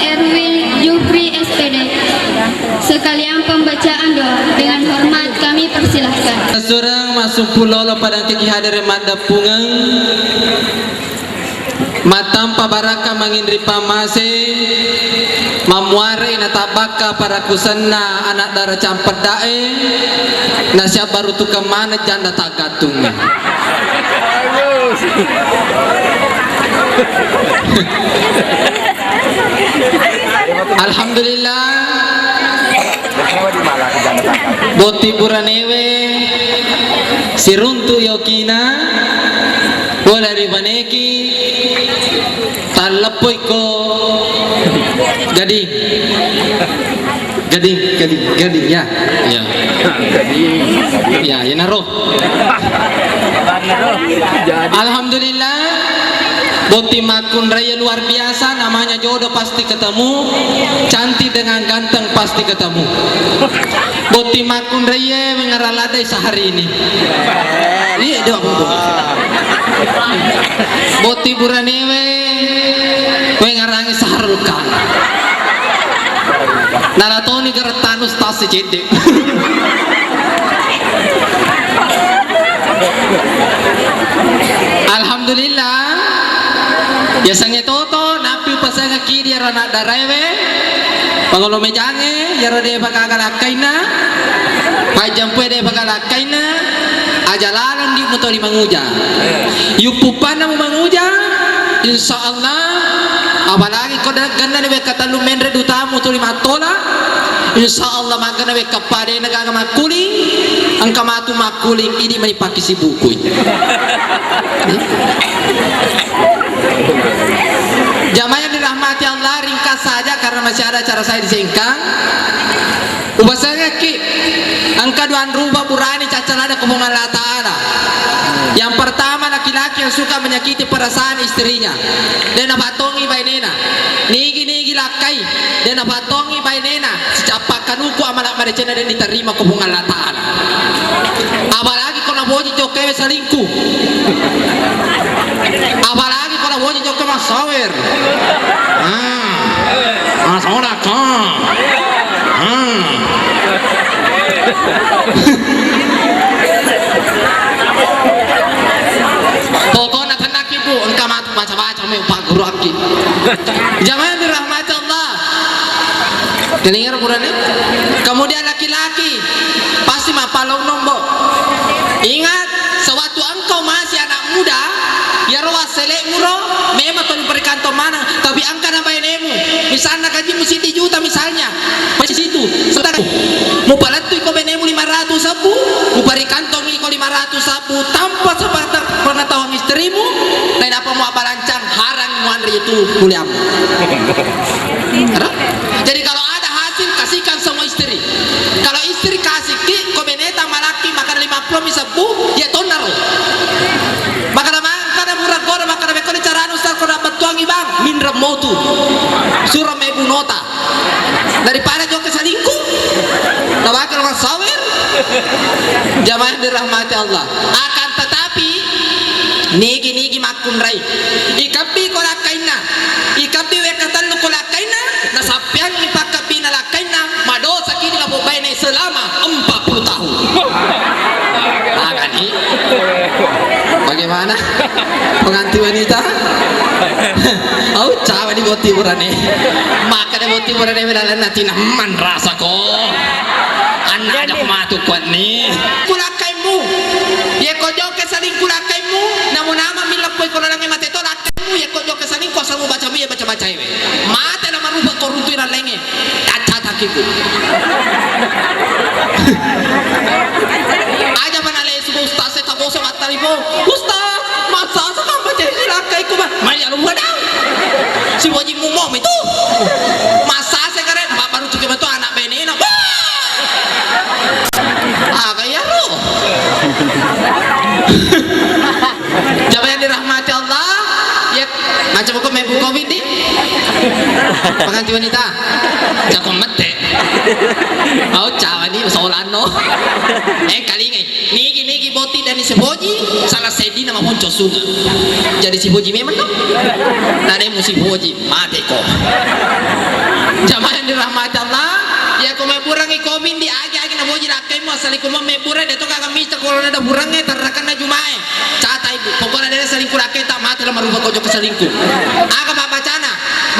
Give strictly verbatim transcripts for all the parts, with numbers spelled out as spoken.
Erwin Jupri, S P D. Sekalian pembacaan doa. Dengan hormat kami persilahkan. Surang massumpu lolo pada engkaki hadir maddeppungeng. Mattampa barakka manginri pammase, mammuarei natabbakka parakusenna anak dara campedda'e, nasiabbarutukeng maneng janda taggattungnge. Alhamdulillah. Botting buranewe siruntu yokina, bola ri baneki, talleppoi ko gading. Gading, gading, gading, ya. Ya. Ya, yenaro. Alhamdulillah, botting makkunrai luar biasa, namanya jodoh pasti ketemu, cantik dengan ganteng pasti ketemu. Botting makkunrai e, mengerang ladai sehari ini. Iya, doa, Bu. Botting buranewe, mengerangi Sahrul Khan. Nalatoni gerettanu stasi cedde. Alhamdulillah. Yasengnge toto, nappi upasengekki di ero anak daraewe, pangolo mejangnge, yero de bagaga lakkainna, pajjampue de bagaga lakkainna, aja laleng di mutoli manguja. Yuppuppanna mu manguja, insya Allah, apalagi ko de-, genna ni wekka tellu menre dutamu tuli mattola, insya Allah, magana wekka pada na gaga makkuling, engka matu makkuling, idi mani pakkisibukui. Jamaah yang dirahmati Allah, ringkas saja karena masih ada acara saya di Sengkang. Upasengekki, engka dua rupa burane caccalada ko Puang Allah Ta'ala. Yang pertama, laki-laki yang suka menyakiti perasaan istrinya. De napatongi bainena. Nigi-nigi lakkai, de napatongi bainena. Sicappa kanuku amala madecenna de diterima ko Puang Allah Ta'ala. Apalagi ko naboji jokkewe selingkuh. Apalagi ko naboji jokke massawer. Ah. Ah, saudara. Ah. Pokokna tenang, Ibu, engka matu baca-baca me pagguruakki. Jamaah yang dirahmati Allah. Kemudian laki-laki pasti mappalau nombo. Ingat, sewaktu engkau masih anak muda, yaro wassele'muro memang tuli perikantong maneng, tapi engkana bainemu, misalna gajimu siddi juta misalnya, pas situ, sebentar, mupalettui ko bainemu lima ratus sabbu, muparikantongi ko lima ratus sabbu tanpa sepengetahuan istrimu, nainappa muabbalancang, harang muanre itu kuliahmu. Jadi kalau ada hasil, kasihkan semua istri. Kalau istri kasihki, ko beneta malakki, makkeda lima puluh mi sebbu, ya tonnaro. Makkeda mangkana murah gora, makkeda bekkoni carana Ustaz, ko nabbettuangi bang, minreng motu. Suro mebbu nota. Daripada jokke selingkuh, nawakil orang sawer. Jamaah yang dirahmati Allah. Akan tetapi, nigi-nigi makkunrai. Ikebbi ko lakkainna. Ikebbi wekka tellu ko lakkainna. Nasappiangngi pakkebbina lakkainna. Madosa kini lapong baine selama empat puluh tahun. Makani. Bagaimana? Pengantin wanita? Au, cawa di botting burane. Makkeda botting burane, melalenna tina manrasako. Anna ada matu kuanni. Kulakkaimu. Ye ko jokke selingkuh lakkaimmu, namo-namo mi leppoi ko lalengnge mate to lakkaimmu, ye ko jokke selingkuh asamu bacamu ye baca-bacaewe. Mate na marupa ko runtui lalengnge. Cacatakki, Bu. Aja mana lesu, Bu, Ustaz, saya tak bosan mattalipong. Ustaz, masa sama baca ini lakkaikku, Bang. Maya lu muda. Si Boji mumo itu. Masa saya kare, Bapak baru juga betul anak benena. Wah! Ah, kayak lu. Jamaah yang dirahmati Allah, ya, macam buku main buku ini. Pengantin wanita. Jago mete. Au, cawa ni solanno. Eh, kalingai. Nigi-nigi botting dani sipoji, salah seddi nama monco sunga. Jadi sipoji memang dong. Tadi mu sipoji, mate ko. Jamaah yang dirahmati Allah, ya ko mebburengngi komi di agi-agi na boji lakkaimu, assalingku mebbureng, de to gaga mita ko lona da burengnge, terrakenna Jumae. Catat ibu, pokokna de selingkuh lakkaita, mate la marupa ko jokka selingkuh. Aga pabbacana,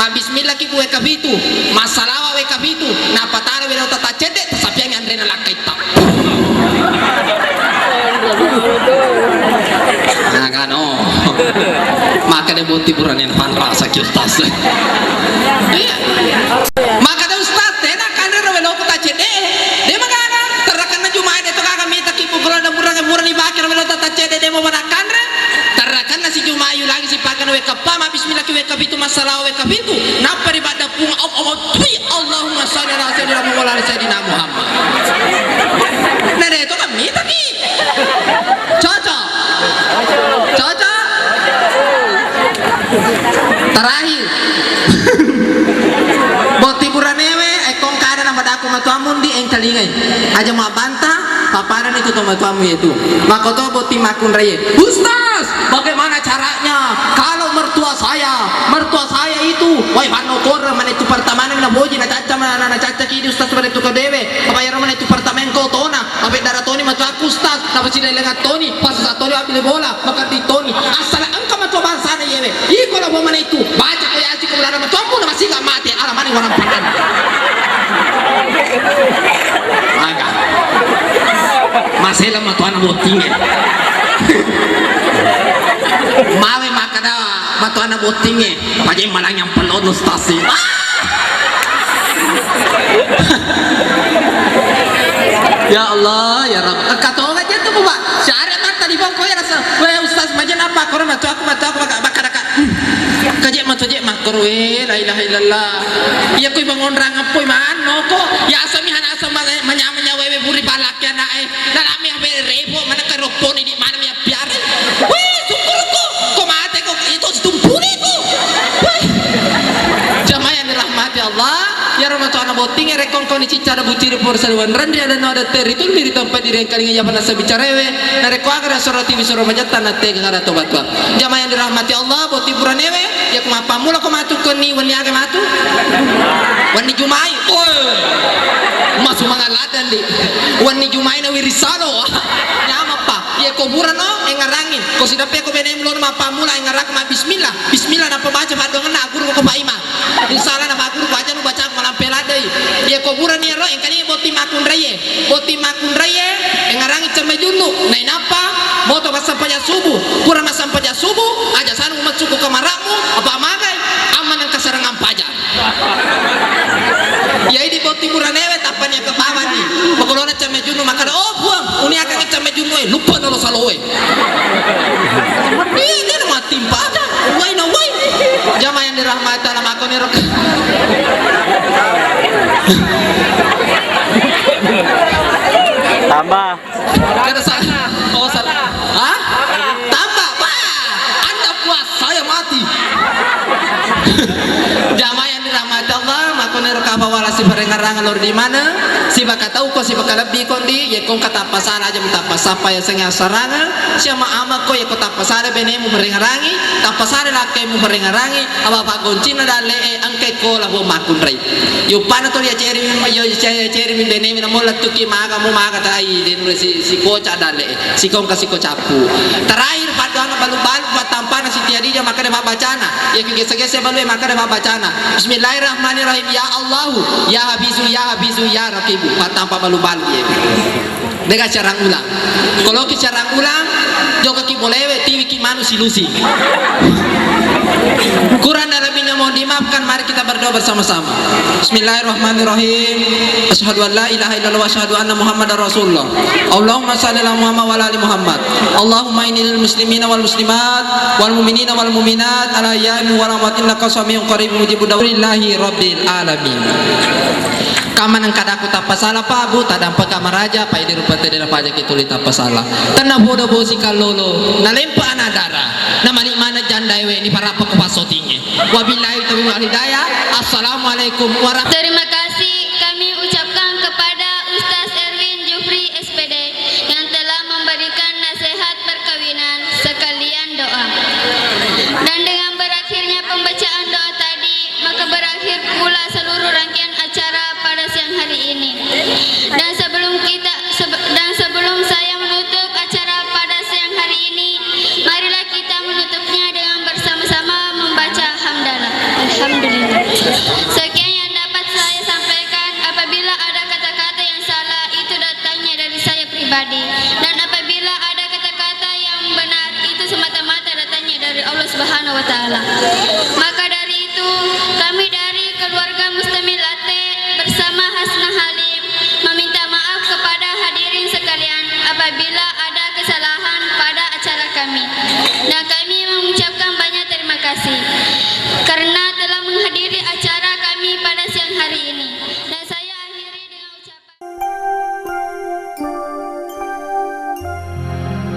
ma bismillah ki bu wekka pitu, massalawa wekka pitu, nappa taro welo tata cedde, tasapiangi anrena lakkaitta. Nagano. Maka de botting burane na panrasa ki ustaz. Iya. Maka de ustaz, tena kanre ro welo ko tacedde. De magana, terrakenna Jumae de to gaga mita ki pukul da burane murani bakir welo tata cedde de mo mana kanre. Terrakenna si Jumae yu lagi si pakana wekka pa ma bismillah ki wekka pitu massalawa wekka pitu. Nappa ri badda Puang, Om, Om, Om, tui, Allahumma shalli ala sayyidina Muhammad wa ala ali sayyidina Muhammad. Nah, de to kan mita ki. Cocok. Cocok. Terakhir. Botting buranewe, ekko kada na madaku matuamu ndi engkalingai. Aja mabanta, paparani tu to matuamu yetu. Makoto botting makkunraie. Ustaz, bagaimana caranya? Kalau mertua saya, mertua saya itu, wai, panno kora mana itu pertama na boji na caca mana na caca kidi ustaz pada tu kedewe. Apa ya mana itu pertama engko tona, apa darah toni matuaku ustaz, apa sila lengan toni, pas satu toni ambil bola, makan di toni. Asal engka matua bangsana yewe. Iko la mana itu, baca ko yasi ko lara matuamu na masih gak mati, ala mana orang panan. Aga. Masela matuana bottinge. Mawe makkada matuana bottinge. Paje malang yang pelon ustaz sih. Ah! Ya Allah, ya Rabb. Engka toga je tu, Pak. Syare mata di bongko ya rasa. Weh, ustaz, majen apa? Koro matuaku, matuaku, maka, maka, maka. Hmm. Kaje matu je makkoro, eh, la ilaha illallah. Iya, kui bangonrang appoi manno ko. Ya, asami hana asam manya-, manya wewe buri balak ya, nak, eh. Nalami abe repo, mana ke roponi di mana mi appiare. Wih, syukurku. Ko mate ko itu situmpuni ko. Wih. Jamaah yang dirahmati Allah, ya Ramadan botting, ya rekong koni cicca ada buciri por saliwan rendri ada no ada teri tulmi di tempat diri yang kalinga ya pernah saya bicara we. Narekko aga soro tiwi soro majatta na tega ada tobat wa. Jamaah yang dirahmati Allah, botting puranewe, ya ko mappammula ko matu koni wenni aga matu. Wenni Jumai. Oh. Masu mangaladang di. Wenni Jumai na wirisano. Nyamappa. Iya ko burano, engarangi. Ko sidappe ko benemu lono mappammula, engarang ma bismillah. Bismillah nappa baca paddoangenna, aguru ko paima. Insya Allah nappa aguru baca nu baca malampe ladai. Iya ko burani ero, engkani botting makkunraie. Botting makkunraie, engarangi cemme junnu. Nainappa moto massampaja subuh. Pura massampaja subuh, aja sanu maccu ko kamaramu, apa magai, amma nengka sarang ampaja. Iya, idi botting buranewe, tappani ke bawani. Pokolona cemme junnu makkada, "Oh, Puang, uni akan cemme junnu, eh, lupa nolo saloe." Iya, dia mati pada. Wai na wai. Jamaah yang dirahmati Allah, makkoniro. Tambah. Kada salah. Oh, salah. Hah? Tambah. Wah, Anda puas, saya mati. Jamaah yang dirahmati Allah, makkoniro kapa wala siparengarang lor di mana? Sibaka tau ko, sibaka lebbi kondi, ye kong kata pasal aja minta pasapa ya senga saranga, siama ama ko ye kota pasal benemu merengarangi, tapasal lakkemu merengarangi, apa pagoncina dalle e angke ko labo makkunrai. Yuppana tuli aceri mi, yo ce-, aceri mi benemi namo lettuki maga mu maga ta ai denre si, si koca dalle, si kongka si kocappu. Terakhir paddoanna balu-balu pattampana Siti Hadijah makkeda pabbacana. Iya ki gese-gese balue makkeda pabbacana. Bismillahirrahmanirrahim. Ya Allahu, ya Hafizu, ya Hafizu, ya Raqibu. Pattampa balu-balu ye. Dega carang ulang. Koloki carang ulang, jokaki bolewe, tiwiki manu silusi. Kurang dan lebihnya mohon dimaafkan, mari kita berdoa bersama-sama. Bismillahirrahmanirrahim. Asyhadu an la ilaha illallah wa asyhadu anna Muhammadar Rasulullah. Allahumma shalli ala Muhammad wa ala ali Muhammad. Allahumma inni lil muslimina wal muslimat wal mu'minina wal mu'minat al ahya'i minhum wal amwat innaka samiun qarib mujibud da'wat. Alhamdulillahi rabbil alamin. Kamma nengkadaku tappasala, Pak, Bu, tadampaka maraja, Pak, idi rupa tedena pajaki tuli tappasala. Tenna bodo bosi kallolo, nalempa ana dara, namali mana jandaewe, ni parappa ko pasotinge. Wabillahi taufiq wal hidayah. Assalamualaikum warahmatullahi. Terima kasih kami ucapkan kepada Ustaz Erwin Jufri, S P D, yang telah memberikan nasihat perkawinan sekalian doa. Dan dengan berakhirnya pembacaan doa tadi, maka berakhir pula seluruh rangkaian Subhanahu wa Ta'ala. Maka dari itu, kami dari keluarga Mustamil